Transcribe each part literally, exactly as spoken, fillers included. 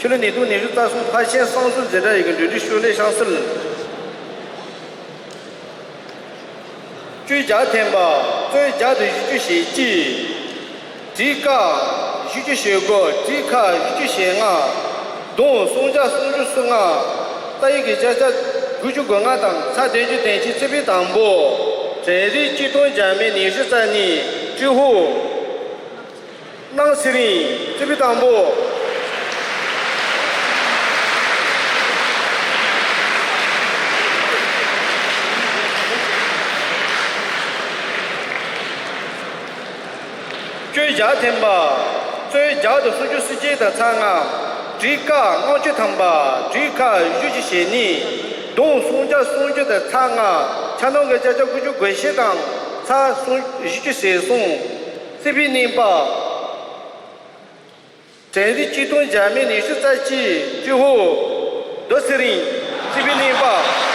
ཕྱི་ལོ་ཉིས་སྟོང་ཉི་ཤུ་རྩ་གསུམ་ཕར་ཕྱིན་གསང་གསུམ་འཛིན་གྲྭ་ཡི་གི་འབྲེལ་འདྲིས་ཤོག་ལེབ་ཤང་སིལ། བཅུ་བརྒྱ་ཐེམ་པ། གཙོས་བརྒྱ་དང་བཞི་བཅུ་ཞེ་གཅིག་བྲིས་ཀ་བཞི་བཅུ་ཞེ་དགུ། བྲིས་ཁ་བཞི་བཅུ་ཞེ་ལྔ། བསྡོམས་སུམ་བརྒྱ་སུམ་ཅུ་སོ་ལྔ། རྩ་ཡིག་གི་བརྒྱ་ཆ་དགུ་བཅུ་གོ་ལྔ་དང་ཚེག་བདུན་ཅུ་དོན་གཅིག་རྩིས་པའི་དང་པོ། དྲན་རིག་གཅིག་སྟོང་བརྒྱ་མེད་ཉི་ཤུ་རྩ་གཉིས། ཀྲི་ཧུ། སྣང་ཚེ་རིང་། རྩིས་པའི་དང་པོ། བཅུ་བརྒྱ་ཐེམ་པ། གཙོས་བརྒྱ་དང་སུམ་ཅུ་སོ་གཅིག་དང་ཚེག་ལྔ། བྲིས་ཀ་ལྔ་བཅུ་ཐམ་པ། བྲིས་ཁ་བཞི་བཅུ་ཞེ་གཉིས། བསྡོམས་སུམ་བརྒྱ་སུམ་ཅུ་དང་ཚེག་ལྔ། ཆ་ནང་གི་བརྒྱ་ཆ་དགུ་བཅུ་གོ་བཞི་དང་ཚེག་སུམ་བཞི་བཅུ་ཞེ་གསུམ། རྩིས་པའི་རྙིང་པ། དྲན་རིག་གཅིག་སྟོང་བརྒྱ་མེད་ཉི་ཤུ་རྩ་གཅིག་ཀྲི་ཧུ། རྡོ་ཚེ་རིང་། རྩིས་པའི་རྙིང་པ།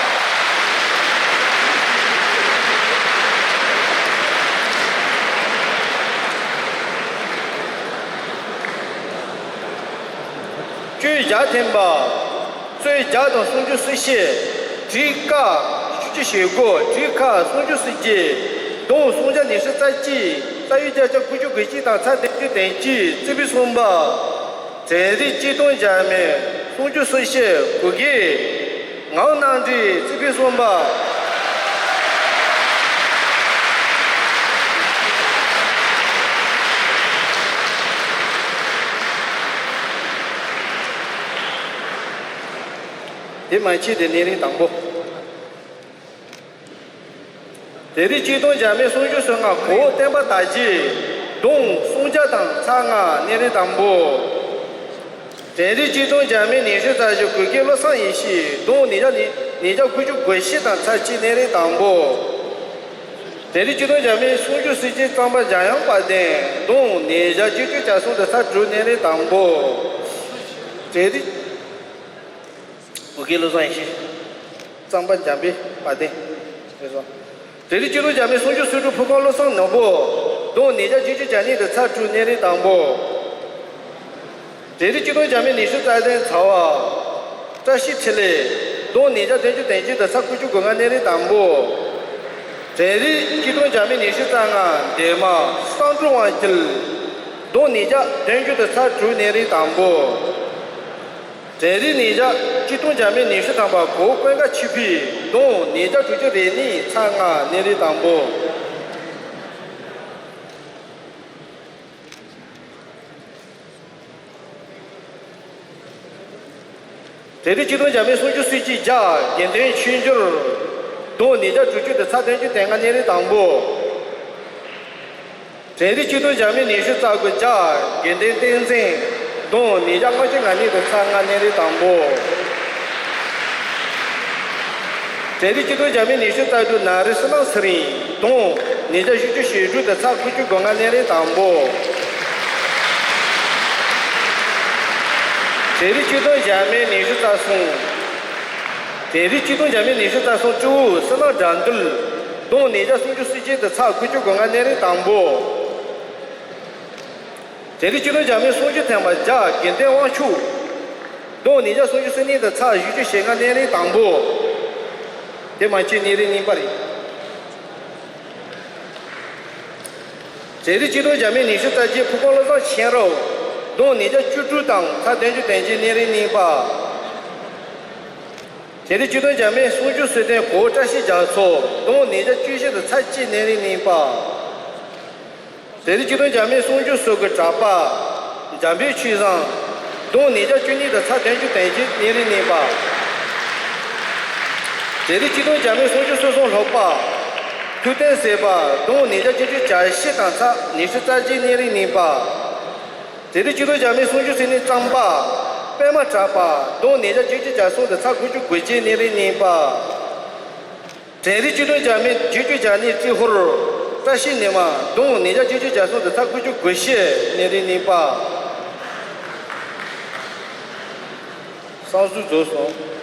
བཅུ་བརྒྱ་ཐེམ་པ། གཙོས་བརྒྱ་དང་སུམ་ཅུ་སོ་བཞི། བྲིས་ཀ་བཞི་བཅུ་ཞེ་དགུ། བྲིས་ཁ་སུམ་ཅུ་སོ་བརྒྱད། བསྡོམས་སུམ་བརྒྱ་ཉི་ཤུ་རྩ་གཅིག་རྩ་བའི་བརྒྱ་ཆ་དགུ་བཅུ་གོ་གཅིག་དང་ཚེག་བདུན་ཅུ་དོན་གཅིག་རྩིས་པའི་གསུམ་པ། དྲན་རིག་གཅིག་སྟོང་བརྒྱ་མེད་སུམ་ཅུ་སོ་བཞི། གུ་གེ། ངག་དབང་རྣམ་འདྲེན། རྩིས་པའི་གསུམ་པ། དེ་མན་ཆད་དེ་གནས་རིམ་དང་པོ། དྲན་རིག་གཅིག་སྟོང་བརྒྱ་མེད་སུམ་ཅུ་སོ་ལྔ། གོ་བོ་བསྟན་པ་དར་རྒྱས། བསྡོམས་སུམ་བརྒྱ་དང་ཚེག་ལྔ། གནས་རིམ་དང་པོ། དྲན་རིག་གཅིག་སྟོང་བརྒྱ་མེད་ཉི་ཤུ་རྩ་བཞི། གུ་གེ་བློ་བཟང་ཡེ་ཤེས། བསྡོམས་ཉིས་བརྒྱ་ཉིས་ཉིས་བརྒྱ་དགུ་བཅུ་གོ་བཞི་དང་ཚེག་གཅིག། གནས་རིམ་དང་པོ། དྲན་རིག་གཅིག་སྟོང་བརྒྱ་མེད་སུམ་ཅུ་སོ་གཅིག། གཙང་པ་འཇམ་དབྱངས་དཔལ་ལྡན། བསྡོམས་ཉིས་བརྒྱ་བརྒྱད་ཅུ་གྱ་གསུམ་དང་ཚེག་དྲུག། གནས་རིམ་དང་པོ། དྲན་རིག་གུ་གེ་བློ་བཟང་ཡེ་ཤེས། གཙང་པ་འཇམ་པའི་དཔལ་ལྡན། རེད་སོང་། དྲན་རིག་གཅིག་སྟོང་བརྒྱ་མེད་སུམ་ཅུ་སོ་དྲུག། ཕུར་ཁུང་བློ་བཟང་ནོར་བུ། བསྡོམས་ཉིས་བརྒྱ་བརྒྱད་ཅུ་གྱ་གཉིས་དང་ཚེག་དྲུག། གནས་རིམ་དང་པོ། དྲན་རིག་གཅིག་སྟོང་བརྒྱ་མེད་ཉི་ཤུ་རྩ་བདུན། ཚ་བ། བཀྲ་ཤིས་འཕྲིན་ལས། བསྡོམས་ཉིས་བརྒྱ་བདུན་ཅུ་དོན་གཅིག་དང་ཚེག་དགུ་བཅུ་གོ་ལྔ། གནས་རིམ་དང་པོ། དྲན་རིག་གཅིག་སྟོང་བརྒྱ་མེད་ཉི་ཤུ་རྩ་ལྔ། འདན་མ། བསམ་གྲུབ་དབང་རྒྱལ། བསྡོམས་ཉིས་བརྒྱ་བདུན་ཅུ་དང་ཚེག་དྲུག། གནས་རིམ་དང་པོ། དྲན་རིག་ཉིས་བརྒྱ་གཅིག་སྟོང་བརྒྱ་མེད་ཉི་ཤུ་ཐམ་པ། གོ་བོ་ཀུན་དགའ་ཆོས་འཕེལ། བསྡོམས་ཉིས་བརྒྱ་དྲུག་ཅུ་རེ་གཉིས། ཚེག་ལྔ། གནས་རིམ་དང་པོ། དྲན་རིག་གཅིག་སྟོང་བརྒྱ་མེད་སུམ་ཅུ་སོ་གཅིག། བརྒྱ། དགེ་འདུན་ཆོས་འབྱོར། བསྡོམས་ཉིས་བརྒྱ་དྲུག་ཅུ་དང་ཚེག་བདུན་ཅུ་དོན་ལྔ། གནས་རིམ་དང་པོ། དྲན་རིག་གཅིག་སྟོང་བརྒྱ་མེད་ཉི་ཤུ་རྩ་དགུ། བརྒྱ། དགེ་འདུན་བསྟན་འཛིན། བསྡོམས་ཉིས་བརྒྱ་ལྔ་བཅུ་ང་གཉིས་དང་ཚེག་ལྔ། གནས་རིམ་དང་པོ། དྲན་རིག་གཅིག་སྟོང་བརྒྱ་མེད་ཉི་ཤུ་རྩ་དྲུག། ན་རི་བསོད་ནམས་ཚེ་རིང་། བསྡོམས་ཉིས་བརྒྱ་བཞི་བཅུ་ཞེ་དྲུག་དང་ཚེག་དགུ་བཅུ་གོ་ལྔ། གནས་རིམ་དང་པོ། དྲན་རིག་གཅིག་སྟོང་བརྒྱ་མེད་ཉི་ཤུ་རྩ་གསུམ། དྲན་རིག་གཅིག་སྟོང་བརྒྱ་མེད་ཉི་ཤུ་རྩ་གསུམ། སྤྲེའུ་བསོད་ནམས་དགྲ་འདུལ། བསྡོམས་ཉིས་བརྒྱ་སུམ་ཅུ་སོ་གཅིག་དང་ཚེག་དགུ་བཅུ་གོ་ལྔ། གནས་རིམ་དང་པོ། དྲན་རིག་གཅིག་སྟོང་བརྒྱ་མེད་སུམ་ཅུ་ཐམ་པ། བརྒྱ། དགེ་འདུན་དབང་ཕྱུག། བསྡོམས་ཉིས་བརྒྱ་སུམ་ཅུ་སོ་གཉིས་དང་ཚེག་བཞི་བཅུ་ཞེ་ལྔ། གནས་རིམ་དང་པོ། དེ་མན་ཆད་གནས་རིམ་གཉིས་པ་རེད། དྲན་རིག་གཅིག་སྟོང་བརྒྱ་མེད་ཉི་ཤུ་རྩ་བརྒྱད། ཕུར་ཁུང་བློ་བཟང་མཁྱེན་རབ། བསྡོམས་ཉིས་བརྒྱ་བཅུ་དྲུག་དང་ཚེག་བདུན་ཅུ་དོན་གཅིག། གནས་རིམ་གཉིས་པ། དྲན་རིག་གཅིག་སྟོང་བརྒྱ་མེད་སུམ་ཅུ་སོ་བདུན། གོ་བོ་བཀྲ་ཤིས་རྒྱ་མཚོ། བསྡོམས་ཉིས་བརྒྱ་བཅུ་བཞི་དང་ཚེག་གཅིག། གནས་རིམ་གཉིས་པ། དྲན་རིག་གཅིག་སྟོང་བརྒྱ་མེད་སུམ་ཅུ་སོ་དགུ། གྲགས་པ། འཇམ་དཔལ་ཆོས་བཟང་། བསྡོམས་ཉིས་བརྒྱ་བཅུ་གཉིས་དང་ཚེག་བདུན་ཅུ་དོན་གཅིག། གནས་རིམ་གཉིས་པ། དྲན་རིག་གཅིག་སྟོང་བརྒྱ་མེད་སུམ་ཅུ་སོ་གསུམ། ལྷག་པ། ཐུབ་བསྟན་སྲིད་པ། བསྡོམས་ཉིས་བརྒྱ་བཅུ་གཅིག་བརྒྱ་བཞི་དང་ཚེག་ཉི་ཤུ་རྩ་གཅིག། གནས་རིམ་གཉིས་པ། དྲན་རིག་གཅིག་སྟོང་བརྒྱ་མེད་སུམ་ཅུ་སོ་གཉིས། གཙང་པ། པད་མ་གྲགས་པ། བསྡོམས་ཉིས་བརྒྱ་བཅུ་གཅིག་བརྒྱ་གསུམ་དང་ཚེག་དགུ་བཅུ་གོ་གཅིག། གནས་རིམ་གཉིས་པ། དྲན་རིག་གཅིག་སྟོང་བརྒྱ་མེད་བརྒྱད་ཅུ་གྱ་གཉིས། རྩི་ཧོར། བཀྲ་ཤིས་ཉི་མ། བསྡོམས་ཉིས་བརྒྱ་བརྒྱད་ཅུ་གྱ་གསུམ་དང་ཚེག་དགུ་བཅུ་གོ་བཞི། གནས་རིམ་གཉིས་པ། གསང་གསུམ་རྫོགས་སོང་།